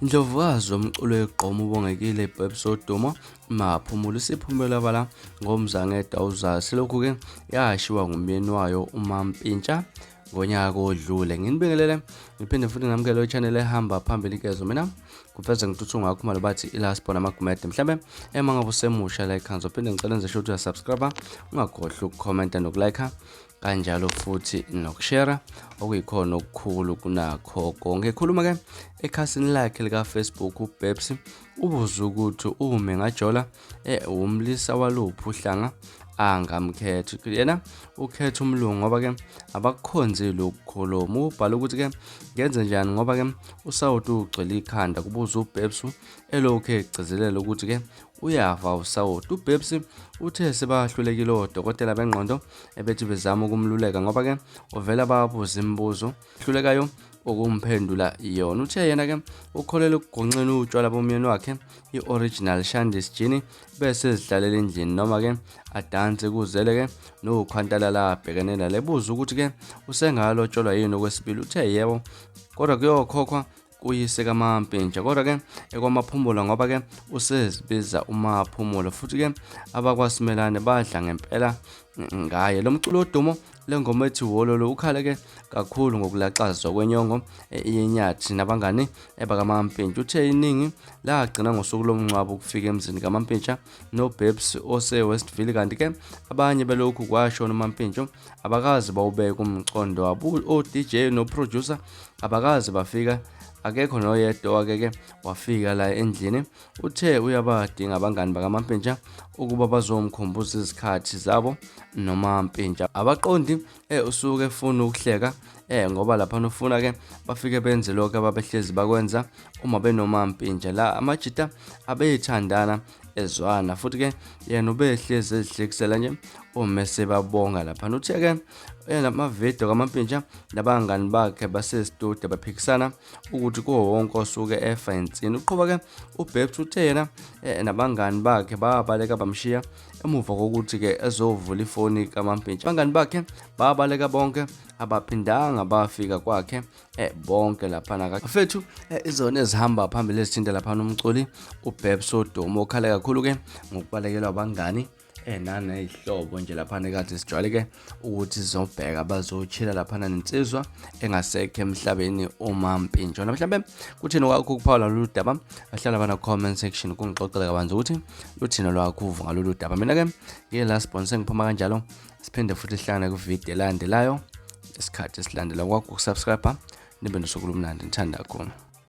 Indlovukazi yomculo wegqomu uBongekile Babes Wodumo Maphumulo isiphumele obala ngomzangedwa uzayo selokhu-ke yashiwa ngumyeni wayo uMampintsha ngonyaka odlule. Nginibingelele ngiphinde futhi ngamukele channel ehamba phambili inkezo mina kuveza ngituthu ngakhumalo bathi ilasbon amagumede mhlambe ema ngabe usemusha la ekhaya ngizophinde ngicela enze sure ukuthi uyasubscribe ungakhohlwa ukukhomenta nokulike kanjalo futhi nokushera okuyikhona okukhulu kunakho konke. Ekhuluma ke ekhasini lakhe lika-Facebook uBabes ubuze ukuthi ume ngajola wumlisa waluphi uhlanga angamkhetha. Yena ukhetha umlungu ngoba ke abakukhonzile ukukhuluma. Ubhala ukuthi ke ngenze njani ngoba ke usawoti ugcwele ikhanda, kubuza uBabes elokhu egcizelela ukuthi ke uyafa usawoti. UBabes uthe sebahlulekile odokotela bengqondo ebethi bezama ukumluleka ngoba ke uvela babuza imibuzo hlulekayo ukumphendula yona. Uthe yena ke ukholelwa ekugonqeni utshwala bomyeni wakhe i-original Shandis Gin bese ezidlalela endlini noma ke adanse kuzele ke nokhwantalala abhekene nale. Buza ukuthi ke usengalotsholwa yini okwesibili, uthe yebo kodwa kuyokhokhwa kuyise kaMampintsha kodwa ke ekwaMaphumulo ngoba ke usezibiza uMaphumulo futhi ke abakwaSimelane badla ngempela ngaye. Lo mculo wodumo lengoma ethi Wololo ukhale ke kakhulu ngokulaxazwa kwenyongo yenyathi nabangani ebakaMampintsha. Uthe iningi lagcina ngosuku lomngcwabo ukufika emzini kaMampintsha noBabes ose-Westville kanti ke abanye belokhu kwashona uMampintsha abakaze bawubeka umcondo wabo. O-DJ no-producer abakaze bafika, akekho noyedwa owake-ke wafika la endlini. Uthe uyabadinga abangani bakaMampintsha ukuba bazomkhumbuza izikhathi zabo noMampintsha. Abaqondi usuke efuna ukuhleka ngoba lapha ufuna ke bafike benze lokho ababehlezi bakwenza uma benoMampintsha. La amajita abeyithandana ezwana futhi ke yena ubehlezi ezihlekisela nje uma sebabonga lapha. Uthe ke yena amavidiyo kaMampintsha nabangani bakhe basesitudiyo baphikisana ukuthi kuwo wonke osuke efa insini. Uqhuba ke uBabes uthe yena nabangani bakhe babaleka bamshiya emuva kokuthi ke ezovula ifoni kaMampintsha. Abangani bakhe babaleka bonke abaphindanga bafika kwakhe bonke laphana. Bafethu izona ezihamba phambili ezithinta laphana umculi uBabes Wodumo okhala kakhulu ke ngokubalekelwa abangani naney'hlobo nje laphana ekade sijwayele ke ukuthi sizobheka bazochila laphana nensizwa engasekho emhlabeni uMampintsha. Mhlawumbe kuthini kwakho ukuphawula lolu daba, ahlala bana comment section kungixoxele kabanzi ukuthi luthini lwakho uvo ngalolu daba. Mina ke ngiye last born sengiphuma kanjalo, siphinde futhi sihlangane kuvidiyo elandelayo isikhathi esilandela. Kwakho ukusubscribe nibe nosuku olumnandi, ngithanda kakhulu.